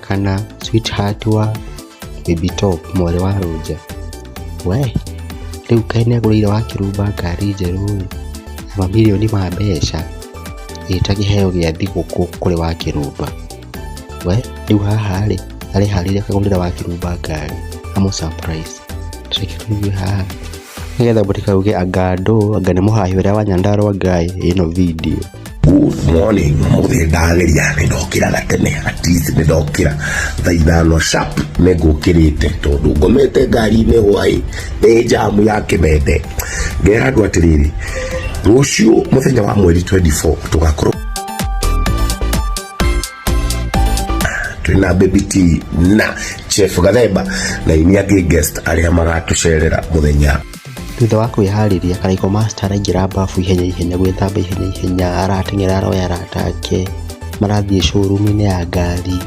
Kana sweetheart wa Baby Top mwarĩ wa Rũnja. We rĩu kaĩ nĩagũrĩire Wakĩrumba ngari njerũ ĩ, na mamirioni ma mbeca ĩ ta kĩheo gĩa thigũkũ kũrĩ Wakĩrumba. We rĩu haha rĩ, areharĩria akagũrĩre Wakĩrumba ngari amũ surprise. Reke tũigue haha nĩgetha mũtikauge anga andũ anga nĩ mũhahi ũrĩa wa Nyandarua Ngai ĩno video. Good morning, mũthĩ ndageria nĩ ndokĩra gatene, at least nĩ ndokĩra thaa 5 sharp. Nĩ ngũkĩrĩte tondũ ngomete ngari-inĩ hwaĩ nĩ jamu ya kĩmende. Ngera andũ atĩrĩrĩ, rũciũ mũthenya wa mweri 24 tũgakorwo twĩna Baby T na Chef Gathemba na ini angĩ guest arĩa magatũcerera mũthenya. Thutha wa kwĩharĩria, Karaiko Master araingĩra bafu ihenya ihenya gwĩthamba ihenya ihenya, arateng'era aroya arata ake, marathiĩ showroom-inĩ ya ngari.